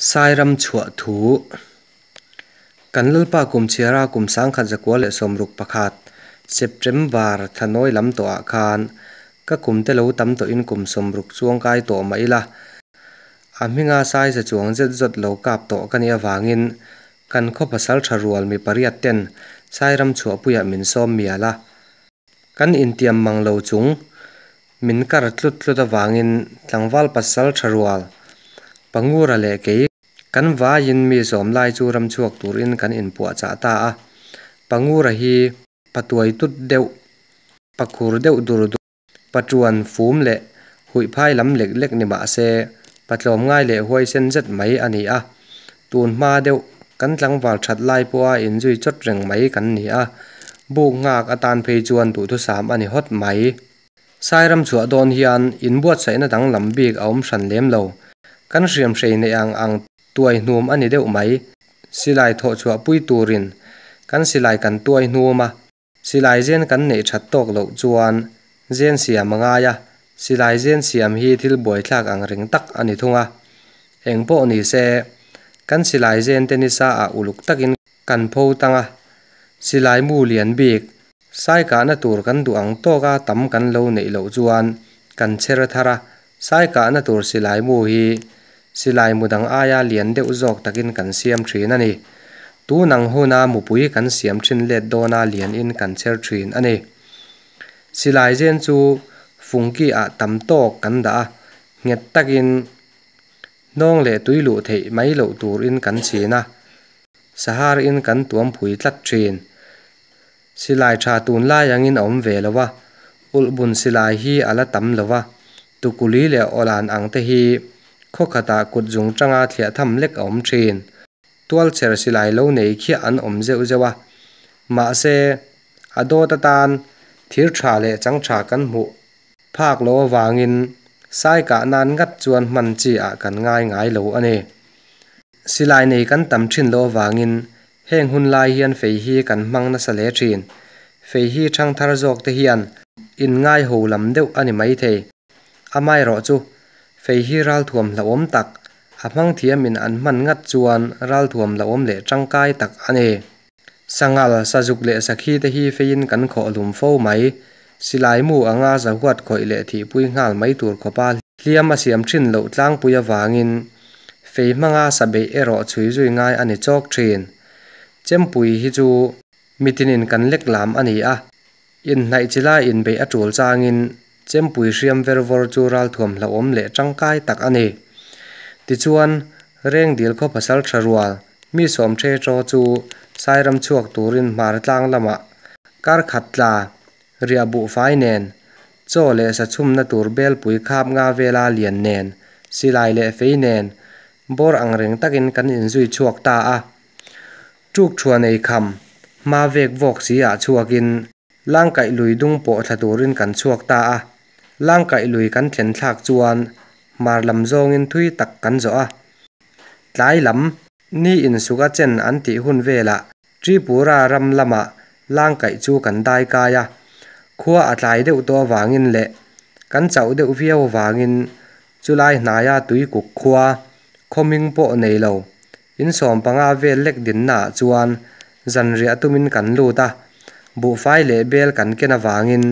Sairam chhuah thu Kan Lalpa kum chhiara kum 1961 September thla nawi lam tawhah khan ka kum te lo tam tawhin kum 60 chuang kai tawh mah ila, a hminga sai za chuang zet zawt lo kap tawh ka nih avangin kan khaw pasal tha rual mi pariat ten Sairam chhuahpuiah min sawm mial a. Kan intiam mang lo chung min kar tlut tlut avangin tlangval pasal tha rual Pangura leh kei kan vaiin mi sawm lai chu ram chhuak turin kan inpuahchah ta a. Pangura hi patuai tut deuh, pakhur deuh dur dur, paṭuan fum leh huihphai lam lek lek ni mah se, patlawm ngai leh huaisen zet mai a ni a. Tun hma deuh kan tlangval that lai pawha inzui chawt reng mai kan ni a, buk nghak atan phei chuan duhthusam a ni hawt mai. Sairam chhuah dawn hian inbuatsaihna danglam bik a awm hran lem lo. Kan hriamhrei neih ang ang tuai hnum a ni deuh mai. Silai thawh chhuah pui turin kan silai kan tuai hnum a, silai zen kan neih that tawk loh chuan zen siam a ngai a, silai zen siam hi thil buaithlak ang reng tak a ni thung a. Eng pawh ni se, kan silai zen te nisa ah uluk takin kan pho tang a, silai mu lian bik Sai kahna tur kan duh ang tawka tam kan lo neih loh chuan kan chher thar a, sai kahna tur silai mu hi silai mu dang aia lian deuh zawk takin kan siam thin a ni. Tun ang huna mupui kan siam thin let dawna lianin kan chher thin a ni. Silai zen chu fungki ah tam tawk kan dah a, nghet takin hnawng leh tui luh theih mai loh turin kan chhin a, sahar in kan tuam phui tlat thin. Silai tha tunlai angin a awm ve lo a, ulhbun silai hi a la tam lo a, tukuli leh awlan ang te hi khaw khatah kut zung tanga thliah tham lek a awm thin. Tualchher silai lo nei khiah an awm zeuh zeuh a, mahse a dawt atan thir tha leh chang tha kan hmuh phak loh avangin sai kah nan ngat chuan hman chi ah kan ngai ngai lo a ni. Silai nei kan tam thin loh avangin Heng hun lai hian fei hi kan hmang nasa hle thin. Fei hi thangthar zawk te hian in ngai ho lam deuh a ni maithei. Amaherawh chu, fei hi ralthuam hlauhawm tak, a hmang thiamin an hman ngat chuan ralthuam hlauhawm leh tangkai tak a ni. Sanghal, sazuk leh sakhi te hi feiin kan khawh hlum fo mai. Silai mu anga zahuat khawih leh thihpui nghal mai tur khawpa hliam a siam thin loh tlangpui avangin fei hmanga sa beih erawh chhui zui ngai a ni chawk thin. Chempui hi chu mitinin kan lek lam a ni a, inhnaih chila inbeih a tul changin chempui hriam ver vawr chu ralthuam hlauhawm leh tangkai tak a ni. Tichuan, Rengdil khaw pasal tha rual mi sawm the chaw chu Sairam chhuak turin hmar tlang lamah kar khat tla riah buhfai nen, chaw leh sa chhumna tur belpui khap nga vela lian nen, silai leh fei nen, bawr ang reng takin kan inzui chhuak ta a. Tuk thuan ei kham, hma vek vawk si ah chhuakin Langkaih lui dung pawh thla turin kan chhuak ta a. Langkaih lui kan thlen thlak chuan hmar lam zawngin thui tak kan zawh a. Tlai lam, ni insuk a chen an tih hun velah Tripura ram lamah Langkaih chu kan dai kai a. Khua a tlai deuh tawh avangin leh kan chauh deuh viau avangin chulai hnaia tuikuk khua, khawming pawh nei lo, In 15 vel lek dinnaah chuan zanriah tumin kan lut a, buhfai leh bel kan ken avangin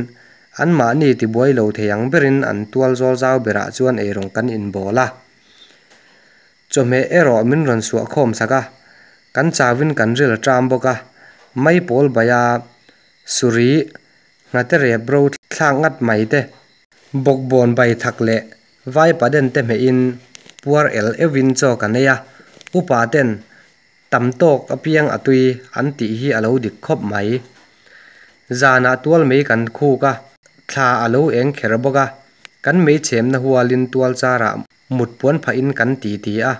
anmahni tibuai lo thei ang berin an tual zawl zau berah chuan eirawng kan inbawl a. Chawhmeh erawh min rawn suah khawm sak a, kan chauin kan ril a ṭam bawk a, mai pawl baia suri nghate rep ro thlak ngat mai te, bawkbawn bai thak leh vaipaden te hmehin puar el euhin chaw kan ei a, upa ten tam tawk apiang a tui an tih hi a lo dik khawp mai. Zanah tual mei kan khuk a, thla a lo eng kher bawk a, kan mei chhemna hualin tual charah mut puan phahin kan ti ti a,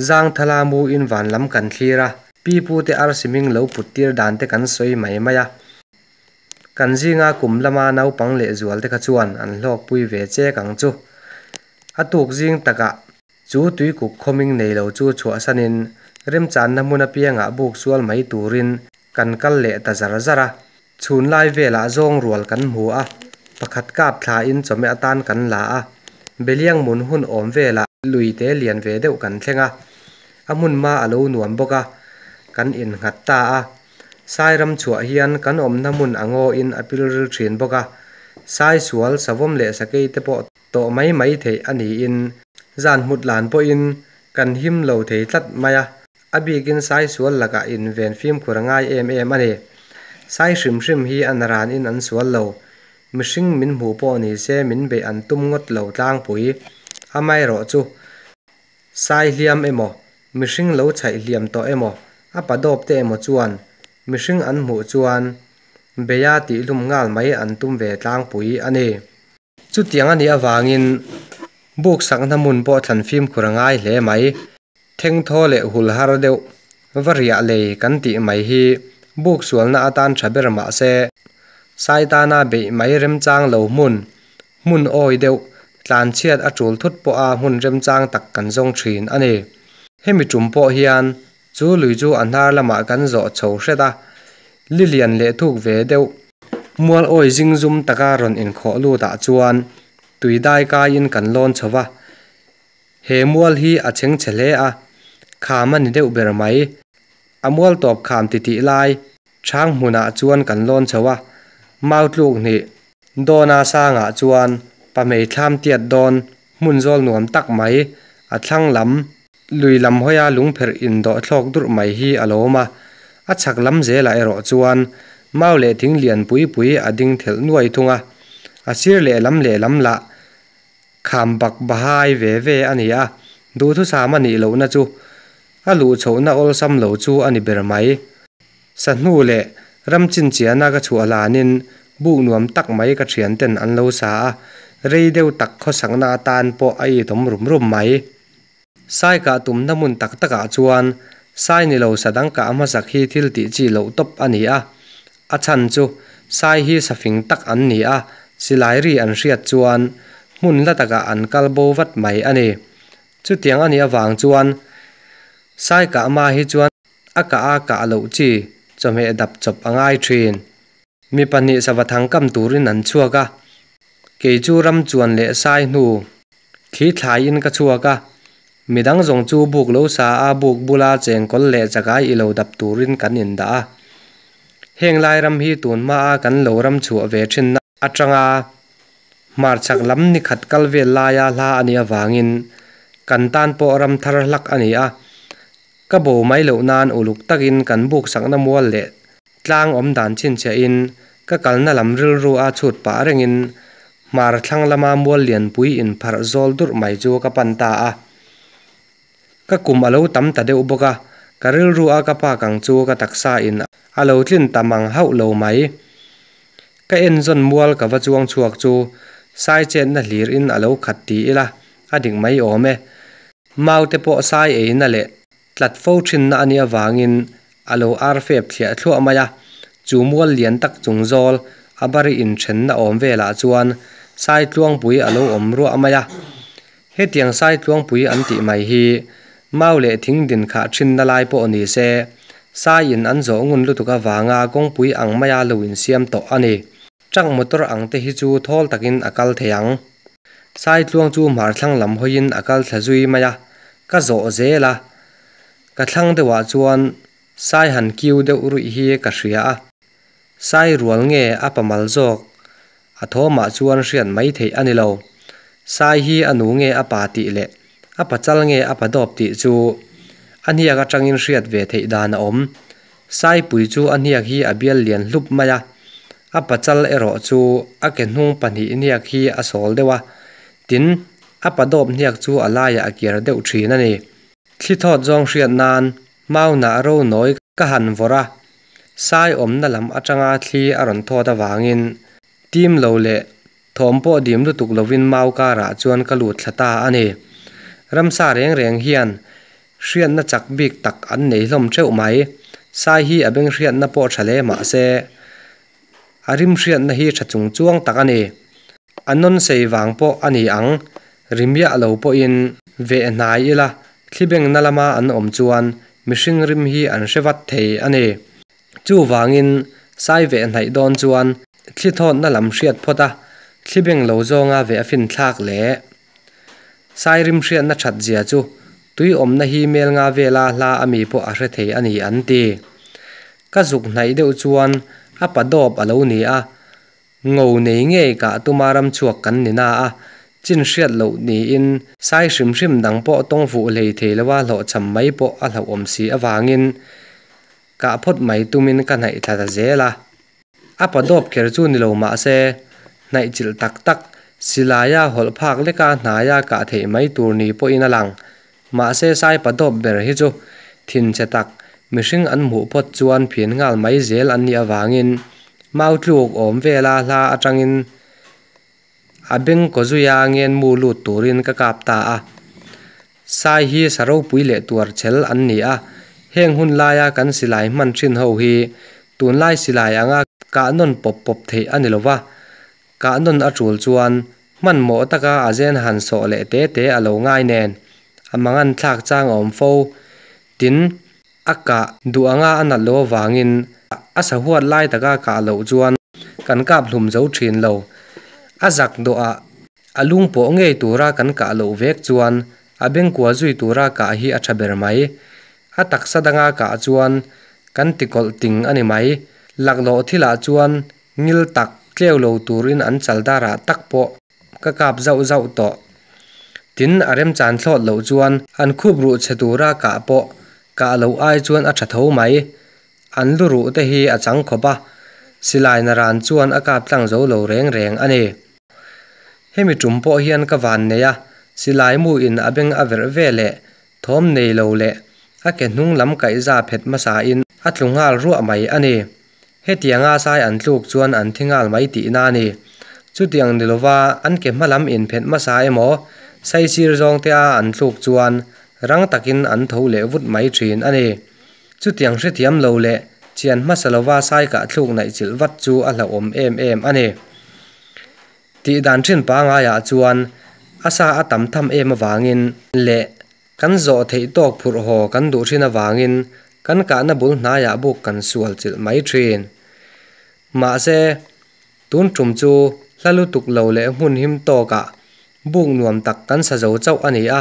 zangthala muin van lam kan thlir a, pipute arsi hming lo put tir dan te kan sawi mai mai a. Kan zinga kum lama naupang leh zual te kha chuan an hlawkpui ve chek ang chu. A tuk zing takah chu tuikuk khawming nei lo chu chhuahsanin remchanna hmun apiangah buk sual mai turin kan kal leh ta zar zar a. Chhun lai velah zawng rual kan hmu a, pakhat kap thlain chawhmeh atan kan la a. Beliang mun hun awm velah lui te lian ve deuh kan thleng a. A hmun hma a lo nuam bawk a, kan innghat ta a. Sai ram chhuah hian kan awmna hmun a ngawin a pilril thin bawk a, sai sual, savawm leh sakei te pawh tawh mai mai theih a niin zan hmut lan pawhin kan him lo thei tlat mai a, a bikin sai sual lakah inven fimkhur a ngai em em a ni. Sai hrim hrim hi a naranin an sual lo, mihring min hmuh pawh ni se min beih an tum ngawt lo tlangpui. Amaherawhchu, sai hliam emaw, mihring lo chhaih hliam tawh emaw, a padawp te emaw chuan mihring an hmuh chuan beia tihlum nghal mai an tum ve tlangpui a ni. Chutiang a nih avangin buk sakna hmun pawh thlan fimkhur a ngai hle mai. Thengthaw leh hul har deuh va riah lei kan tih mai hi buk sualna atan tha ber mah se, sai tana beih mai remchang lo hmun, hmun awi deuh, tlanchhiat a tul thut pawha hmun remchang tak kan zawng thin a ni. Hemi tum pawh hian chu lui chu a hnar lamah kan zawh chho hret a, li lian leh thuk ve deuh, mual awi zing zum taka rawn inkhawh lutah chuan tui dai kaiin kan lawn chho va. He mual hi a chhengchhe hle a, kham a ni deuh ber mai. A mual tawp kham titih lai chhang hmunah chuan kan lawn chho a, mau tluk hnih dawna sangah chuan pahmei thlam tiat dawn hmun zawl nuam tak mai a thlang lam lui lam hawia lungpherh indawh thlawk durh mai hi a lo awm a, a chhak lam zelah erawh chuan mau leh thing lian pui pui a ding thelh nuai thung a, a sir lehlam lehlam lah Kham bak bahai ve ve a ni a, duhthusam a nih lohna chu a luh chhohna awlsam lo chu a ni ber mai. Sahnu leh ram chinchiahna ka chhuah hlanin buk nuam tak mai ka thianten an lo sa a, rei deuh tak khawsakna atan pawh a itawm rum rum mai. Sai kah tumna hmun tak takah chuan sai ni lo sa dang kah hmasak hi thil tih chi loh tawp a ni a, a chhan chu sai hi sa fing tak an ni a, silai ri an hriat chuan hmun la takah an kal bo vat mai a ni. Chutiang a nih avang chuan sai kah hma hi chuan a kah a kah loh chi chawhmeh dap chawp a ngai thin. Mi pahnih sava thang kam turin an chhuak a, kei chu ram chuan leh sai hnu thli thlaiin ka chhuak a, midang zawng chu buk lo sa a buk bula chengkawl leh chakai i lo dap turin kan indah a. Heng lai ram hi tun hmaa kan lo ram chhuah ve thinna atanga hmarchhak lam ni khat kal vel laia hla a nih avangin kan tan pawh ram thar hlak a ni a, ka bo mai loh nan uluk takin kan buk sakna mual leh Tlang awm dan chhinchhiahin ka kalna lam rilru a chhut pah rengin hmar thlang lama mual lianpui inpharh zawl durh mai chu ka pan ta a. Ka kum a lo tam ta deuh bawk a, ka rilru a ka pak ang chu ka taksa in a lo tlin ta mang hauh lo mai. Ka enzawn mual ka va chuang chhuak chu sai chetna hlir in a lo khat ti ila a dik mai awm e. Mau te pawh sai eina leh tlat fo thinna a nih avangin a lo ar fep thliah thluah mai a, chu mual lian tak chung zawl a bari inthenna awm velah chuan Saitluangpui a lo awm ruah mai a. Hetiang Saitluangpui an tih mai hi mau leh thing din khah thinna lai pawh ni se, saiin an zawh ngun lutuk avanga kawngpui ang maia lo insiam tawh a ni. Truck motor ang te hi chu thawl takin a kal thei ang. Saitluang chu hmar thlang lam hawiin a kal thla zui mai a, ka zawh zel a. Ka thlang deuhah chuan sai han kiu deuh ruih hi ka hria a, sai rual nge a pamal zawk a thawmah chuan hriat mai theih a ni lo. Sai hi a nu nge a pa tih leh a pachal nge a padawp tih chu a hniak atangin hriat ve theih dan a awm. Saipui chu a hniak hi a bial lian hlup mai a, a pachal erawh chu a ke hnung pahnih hniak hi a sawl deuh a, tin a padawp hniak chu a laiah a kiar deuh thin a ni. Thli thawt zawng hriat nan maunah ro nawi ka han vawrh a, sai awmna lam atanga thli a rawn thawt avangin tim lo leh thawm pawh dim lutuk lovin mau karah chuan ka lut thla ta a ni. Ramsa reng reng hian hriatna chak bik tak an nei hlawm theuh mai. Sai hi a beng hriatna pawh tha hle mah se, a rim hriatna hi tha chung chuang tak a ni. A nawn sei vang pawh a ni ang, ri miah lo pawhin veh hnai ila thli bengna lama an awm chuan mihring rim hi an hre vat thei a ni. Chuvangin sai veh hnaih dawn chuan thli thawtna lam hriat phawt a, thli beng lo zawnga veh a fin thlak leh. Sai rim hriatna that zia chu Tui awmna hi mel nga vela hla a mi pawh a hre thei a ni an ti. Ka zuk hnaih deuh chuan a pa dawp a lo ni a, ngo nei ngei kah tuma ram chhuak kan ni na a, chin hriat loh niin sai hrim hrim dang pawh tawng fuh hlei thei lova hlawhchham mai pawh a hlauhawm si avangin kah phawt mai tumin ka hnaih thla ta zel a. A pa dawp kher chu ni lo mah se, hnaih chilh tak tak, silaia hawlh phak leka hnaia kah theih mai tur ni pawhin a lang. Mahse sai pa dawp ber hi chu thinchhe tak, mihring an hmuh phawt chuan phian nghal mai zel an nih avangin mau tluk awm vela hla atangin a beng kaw zuia ngenmu lut turin ka kap ta a. Sai hi sa ropui leh tuar chhel an ni a, heng hun laia kan silai hman thin ho hi tunlai silai anga kah nawn pawp pawp theih a ni lo va, kah nawn a tul chuan hmanhmawh taka a zen han sawh leh te te a lo ngai nen a mangan thlak chang a awm fo. Tin, a kah duh anga a nat loh avangin a sahuat lai taka kah loh chuan kan kap hlum zo thin lo. A zak dawhah a lung pawh ngei tura kan kah loh vek chuan a bengkua zui tura kah hi a tha ber mai. A taksa danga kah chuan kan tikawlh ting a ni mai. Laklawh thilah chuan ngil tak tleu lo turin an chal darah tak pawh ka kap zauh zauh tawh. Tin, a remchan thlawt loh chuan an khup ruh chhe tura kah pawh kah loh ai chuan a tha tho mai. An lu ruh te hi a chang khawp a, silai naran chuan a kap tlang zo lo reng reng a ni. Hemi tum pawh hian ka van nei a, silai mu in a beng a verh ve leh thawm nei lo leh a ke hnung lam kaihza phet hmasa in a tlu nghal ruah mai a ni. Hetianga sai an tluk chuan an thi nghal mai tihna a ni. Chutiang ni lova an ke hma lam in phet hmasa emaw saisir zawng te a an tluk chuan rang takin an tho leh vut mai thin a ni. Chutiang hrethiam lo leh chian hmasa lova sai kah thluk naih chilh vat chu a hlauhawm em em a ni. Tih dan thin pangaiah chuan a sa a tam tham em avangin leh kan zawh theih tawk phurh haw kan duh thin avangin kan kahna bul hnaiah buk kan sual chilh mai thin. Mahse, tun tum chu hla lutuk lo leh hmun him tawkah buk nuam tak kan sa zo chauh a ni a,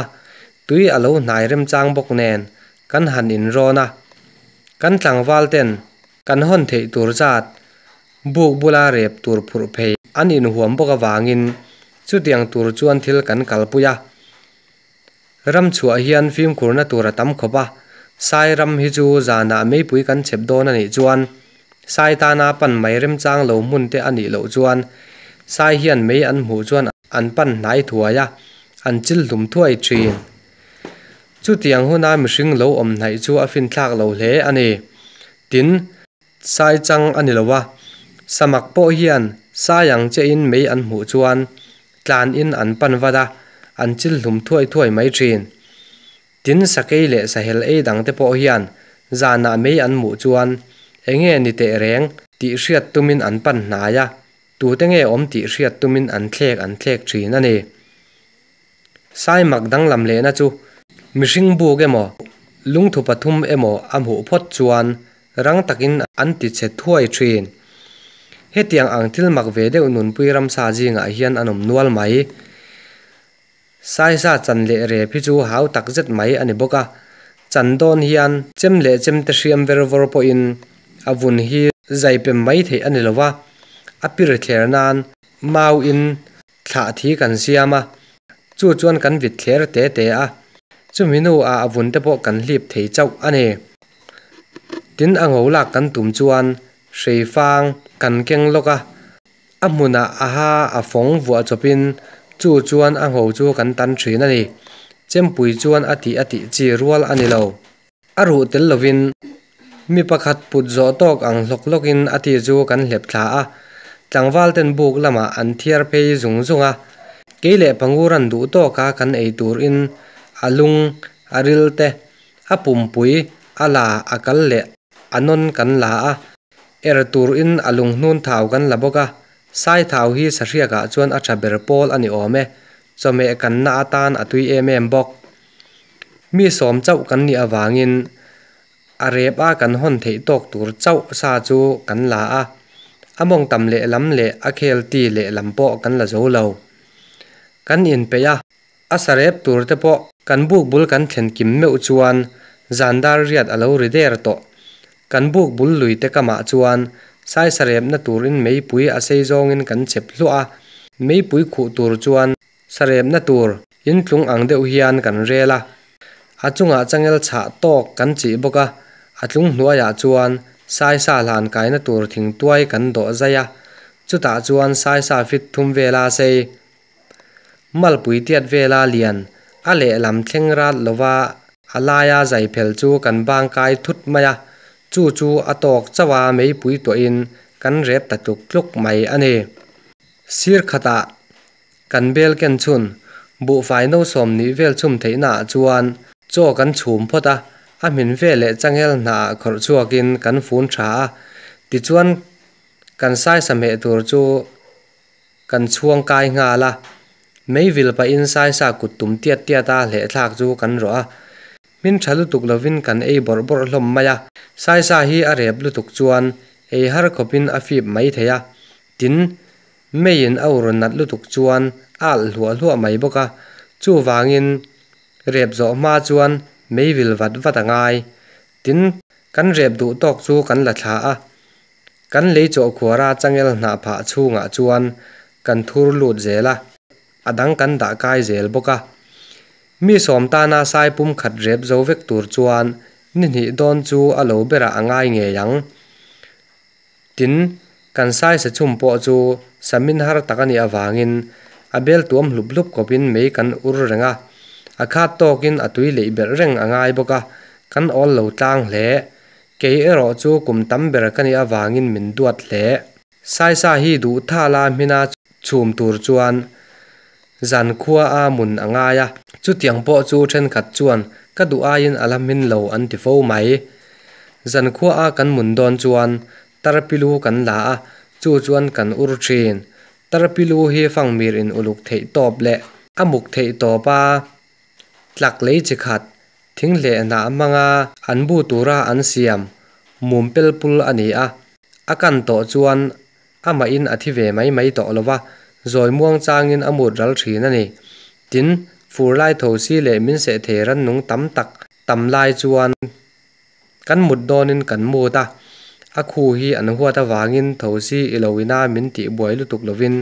tui a lo hnai remchang bawk nen kan han inrawn a. Kan tlangval ten kan hawn theih tur zat buk bula rep tur phurh phei an inhuam bawk avangin chutiang tur chuan thil kan kalpui a. Ram chhuah hian fimkhurna tur a tam khawp a, sai ram hi chu zanah meipui kan chhep dawn a nih chuan sai tana pan mai remchang lo hmun te a nih loh chuan sai hian mei an hmuh chuan an pan hnai thuai a, an chil hlum thuai thin. Chutiang huna mihring lo awm hnaih chu a finthlak lo hle a ni. Tin, sai chang a ni lo a, samak pawh hian sai ang chiahin mei an hmuh chuan tlan in an pan vat a, an chil hlum thuai thuai mai thin. Tin, sakei leh sahel ei dang te pawh hian zanah mei an hmuh chuan enge ni teh reng tih hriat tumin an pan hnai a, tute nge awm tih hriat tumin an thlek an thlek thin a ni. Sai mak danglam lehna chu mihring buk emaw, lungthu pathum emaw a hmuh phawt chuan rang takin an ti che thuai thin. Hetiang ang thil mak ve deuh nunpui ramsa zingah hian an awm nual mai. Saisa chan leh rep hi chu hau tak zet mai a ni bawk a, chan dawn hian chem leh chemte hriam ver vawr pawhin a vun hi zai pem mai theih a ni lo va, a pir thler nan mau in thlah thi kan siam a, chu chuan kan vit thler te te a, chumi hnuah a vun te pawh kan hlip thei chauh a ni. Tin a ngo lak kan tum chuan hrei fang kan keng lawk a, a hmunah a ha a fawng vuah chawpin chu chuan a ngho chu kan tan thin a ni. Chempui chuan a tih a tih chi rual a ni lo. A ruh tel lovin mi pakhat put zawh tawk ang hlawk hlawkin a ti chu kan hlep thla a, tlangval ten buk lamah an thiar phei zung zung a, kei leh pangur an duh tawka kan ei turin a lung, a ril te, a pumpui, a la, a kal leh a nawn kan la a, er turin a lunghnun thau kan la bawk a, sai thau hi sahriakah chuan a tha ber pawl a ni awm e, chawhmeh kanna atan a tui em em bawk. Mi sawm chauh kan nih avangin a rep a kan hawn theih tawk tur chauh sa chu kan la a, a mawng tam lehlam leh a khel ti lehlam pawh kan la zo lo. Kan inpeih a. A sarep tur te pawh kan buk bul kan thlen kim meuh chuan zan dar riat a lo ri der tawh. Kan buk bul lui te kamah chuan saisarepna turin meipui a sei zawngin kan chep hluah a, meipui khuh tur chuan sarepna tur intlung ang deuh hian kan rel a, a chungah changel chhah tawk kan chih bawk a, a tlung hnuaiah chuan saisa hlan kaina tur thingtuai kan dawh zai a, chutah chuan saisa fit thum vela sei Malpui tiat vela lian a lehlam thleng rat lova a laia zai phel chu kan bang kai thut mai a, chu chu a tawk chauh a meipui tuahin kan rep ta tluk tluk mai a ni. Sir khatah kan bel ken chhun buhfai no sawmhnih vel chhum theihnaah chuan chaw kan chhum phawt a, a hmin veleh changel hnahah khawrh chhuakin kan fun tha a, tichuan kan saisa hmeh tur chu Kan chhuang kai nghal a, meivil pahin saisa kut tum tiat tiat a hleh thlak chu kan rawh a, hmin tha lutuk lovin kan ei bawrh bawrh hlawm mai a, saisa hi a rep lutuk chuan ei har khawpin a fip mai thei a, tin, meiin a ur nat lutuk chuan a alh hluah hluah mai bawk a, chuvangin rep zawh hma chuan meivil vat vat a ngai, tin, kan rep duh tawk chu kan la thla a. Kan lei chawhkhuara changel hnah phah chhungah chuan kan thur lut zel a, a dang kan dah kai zel bawk a. Mi sawm tana sai pum khat rep zo vek tur chuan ni hnih dawn chu a lo berah a ngai ngei ang. Tin, kan sai sa chhum pawh chu samin har tak a nih avangin a bel tuam hlup hlup kawpin mei kan ur reng a, a khat tawkin a tui leih belh reng a ngai bawk a, kan awl lo tlang hle. Kei erawh chu kum tam ber ka nih avangin min duat hle. Saisa hi duh thala hmina chhum tur chuan zan khua a mun a ngai a. Chutiang pawh chu thenkhat chuan ka duh aiin a la hmin lo an ti fo mai. Zan khua a kan mun dawn chuan tarpilu kan la a, chu chuan kan ur thin. Tarpilu hi fangmir in uluk theih tawp leh a muk theih tawp a, tlak lei chi khat Thing hleh hnah hmanga an bu tura an siam mum pel pul a ni a, a kan tawh chuan amahin a thi ve mai mai tawh lo va, zawi muang changin a mut ral thin a ni. Tin, fur lai tho si leh min seh thei rannung tam tak tam lai chuan kan mut dawnin kan mut a, a khu hi an huat avangin tho si i lo ina min tih buai lutuk lovin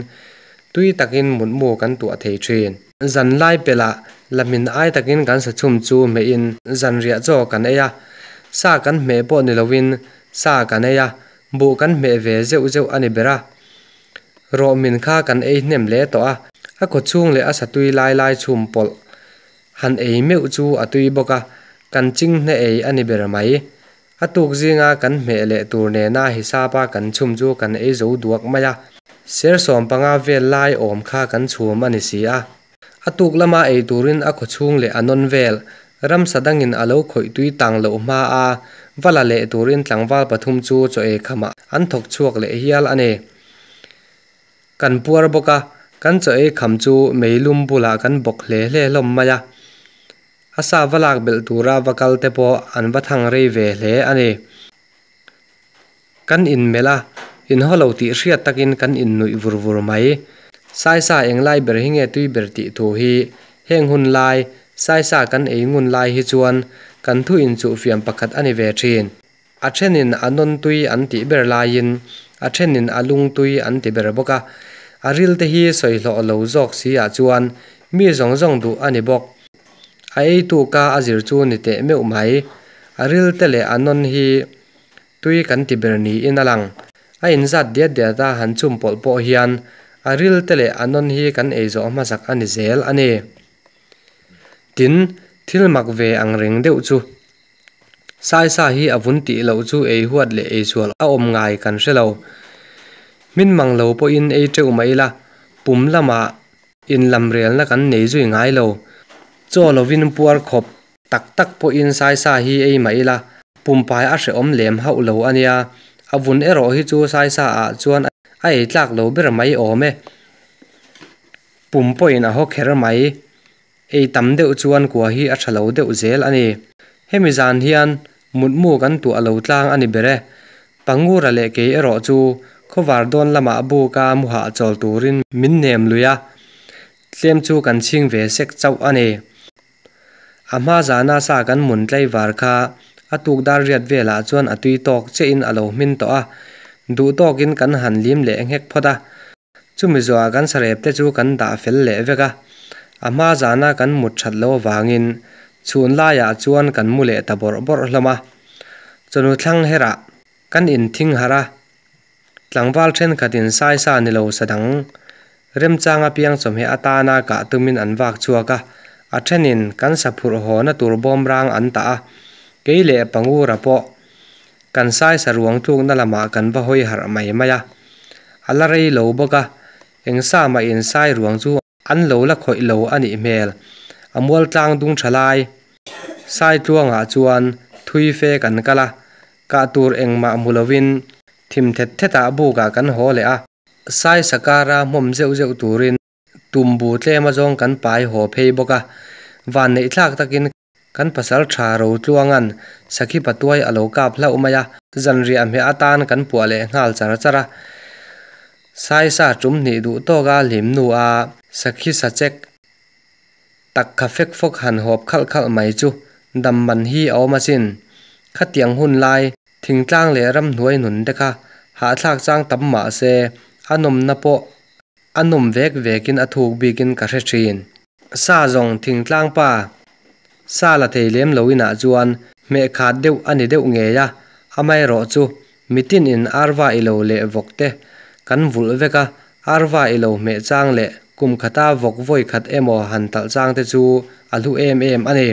tui takin mutmu kan tuah thei thin. Zan lai pelh ah lamin ai takin kan sa chhum chu hmehin zanriah chaw kan ei a, sa kan hmeh pawh ni lovin sa kan ei a, buh kan hmeh ve zeuh zeuh a ni ber a. Rawhmin kha kan ei hnem hle tawh a, a khawchhung leh a satui lai lai chhum pawlh han ei meuh chu a tui bawk a, kan chinghne ei a ni ber mai. A tuk zinga kan hmeh leh tur nena hisapa kan chhum chu kan ei zo duak mai a, ser 15 vel lai awm kha kan chhum a ni si a. A tuk lama ei turin a khawchhung leh a nawn vel, ramsa dangin a lo khawih tui tang loh hma a, va la leh turin tlangval pathum chu chaw ei khamah an thawk chhuak leh hial a ni. Kan puar bawk a, kan chaw ei kham chu meilum bulah kan bawk hle hle hlawm mai a. A sa va lak belh tura va kal te pawh an va thang rei ve hle a ni. Kan inmelh a, inhaw lo tih hriat takin kan innuih vur vur mai. Saisa englai ber hi nge tui ber tih thu hi heng hun lai, saisa kan ei ngun lai hi chuan kan thu inchuhfiam pakhat a ni ve thin. A thenin a nawn tui an tih ber laiin a thenin a lung tui an ti ber bawk a. A ril te hi sawi hlawh lo zawk si ah chuan mi zawng zawng duh a ni bawk. A ei tu ka a zir chu ni teh meuh mai. A ril te leh a nawn hi tui kan ti ber niin a lang. A inzat diat diat a han chhum pawlh pawh hian a ril te leh a nawn hi kan ei zawh hmasak a ni zel a ni. Tin, thil mak ve ang reng deuh chu. Saisa hi a vun tih loh chu ei huat leh ei sual a awm ngai kan hre lo. Hmin mang lo pawhin ei teuh mai ila, pum lamah inlamrelna kan nei zui ngai lo. Chaw lovin puar khawp tak tak pawhin Saisa hi ei mah ila, pumpai a hrehawm lem hauh lo a nia. A vun erawh hi chu Saisa ah chuan a ei tlak lo ber mai awm e. Pum pawhin a haw kher mai. Ei tam deuh chuan kua hi a tha lo deuh zel a ni. Hemi zan hian mutmu kan tuah lo tlang a ni ber e. Pangura leh kei erawh chu khawvar dawn lamah buka muhah chawl turin min nem lui a. Tlem chu kan chhing ve sek chauh a ni. A hma zana sa kan mun tlaivar kha a tuk dar riat velah chuan a tui tawk chiahin a lo hmin tawh a, duh tawkin kan han lim leh nghek phawt a. Chumi zawhah kan sarep te chu kan dah fel leh vek a, a hma zana kan mut that loh avangin chhun laiah chuan kan mu leh ta bawrh bawrh hlawm a. Chawhnu thlang herah kan inthing harh a, tlangval thenkhatin saisa ni lo sa dang remchang apiang chawhmeh atana kah tumin an vak chhuak a, a thenin kan sa phurh hawna tur bawmrang an tah a, kei leh Pangura pawh Kan saisa ruang tlukna lamah kan va hawi harh mai mai a, a la rei lo bawk a, eng sa mah in sai ruang chu an lo la khawih lo a nih hmel. A mual tlang dung tha lai sai tluangah chuan thui fe kan kal a, kah tur engmah hmu lovin thim thet thetah bukah kan haw leh a, saisa kara hmawm zeuh zeuh turin tumbu tlem azawng kan pai haw phei bawk a, vanneih thlak takin Kan pasal tha Rotluanga'n Sakhi Patuai a lo kap hlauh mai a, zanriah hmeh atan kan puah leh nghal char char a. Saisa tum hnih duh tawka hlim hnu a Sakhi sachek tak kha fek fawk han hawp khalh khalh mai chu dam man hi a awm asin. Khatiang hun lai thingtlang leh ramhnuai nun te kha hahthlak chang tam mah se a nawmna pawh a nawm vek vekin a thuk bikin ka hre thin. Sa zawng thingtlang pa sa la thei lem lo inah chuan hmeh khat deuh a ni deuh ngei a, amaherawh chu mitin in arva ilo leh vawk te kan vulh vek a, arva ilo hmeh chang leh kum khata vawk vawi khat emaw han talh chang te chu a hlu em em a ni.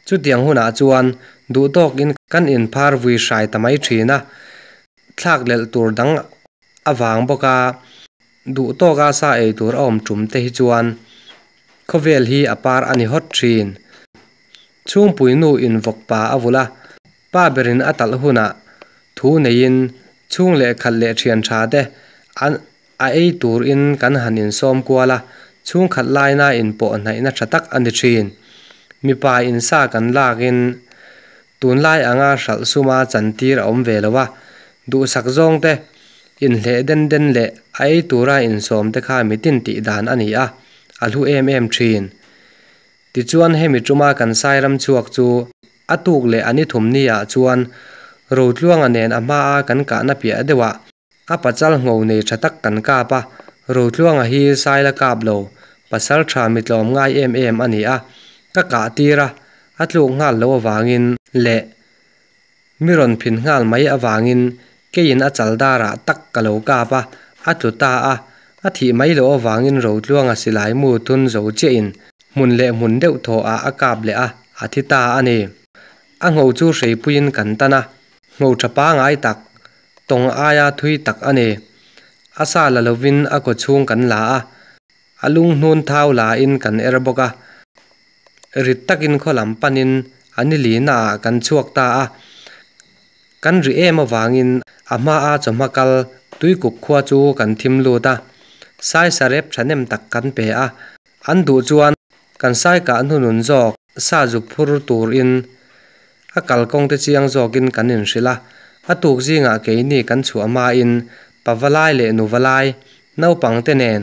Chutiang hunah chuan duhtawkin kan inphar vui hrai ta mai thin a, thlak lelh tur dang avang bawk a, duh tawka sa ei tur a awm tum te hi chuan khawvel hi a par a ni hawt thin. Chhungpui nu in vawk pa a vulh a, pa berin a talh hunah thu neiin chhung leh khat leh thian tha te an a ei turin kan han insawm kual a, chhungkhat laina inpawh hnaihna tha tak a ni thin. Mipa in sa kan lakin Tunlai anga hralh suma chantir a awm ve lo a, duhsak zawng te, inhleh den den leh a ei tura insawm te kha mitin tih dan a ni a, a hlu em em thin. Tichuan hemi tuma kan Sairam chhuak chu a tuk leh a ni thum ni ah chuan Rotluanga nen a hma a kan kahna piah deuh ah A pachal ngho nei tha tak kan kap a, Rotluanga hi Saila kap lo, pasal tha mi tlawm ngai em em a ni a, ka kah tir a, a tluk nghal lo avangin leh mi rawn phin nghal mai avangin keiin a chal darah tak ka lo kap a, a tlu ta a, a thih mai loh avangin Rotluanga silai mu thun zo chiahin hmun leh hmun deuh thaw ah a kap leh a, a thi ta a ni. A ngho chu hreipuiin kan tan a, ngho tha pangai tak Tawng aia thui tak a ni. A sa la lovin a kaw chhung kan la a, a lunghnun thau lain kan er bawk a. Rit takin khaw lam panin a ni lina ah kan chhuak ta a. Kan ri em avangin a hmaa chawhma kal Tuikuk khua chu kan thim lut a. Saisa rep thahnem tak kan pe a. An duh chuan kan sai kah hnunun zawk sa zuk phur turin a kalkawng te chiang zawkin kan inhrilh a, a tuk zingah keini kan chhuah hmain pavalai leh nuvalai naupang te nen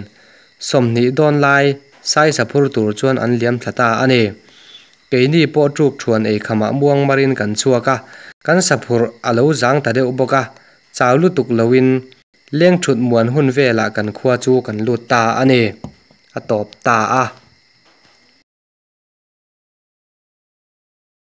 20 dawn lai saisa phur tur chuan an liam thla ta a ni. Keini pawh tuk thuan ei khamah muang marin kan chhuak a, kan sa phurh a lo zang ta deuh bawk a, chau lutuk loin leng thut muan hun velah kan khua chu kan lut ta a ni, a tawp ta a.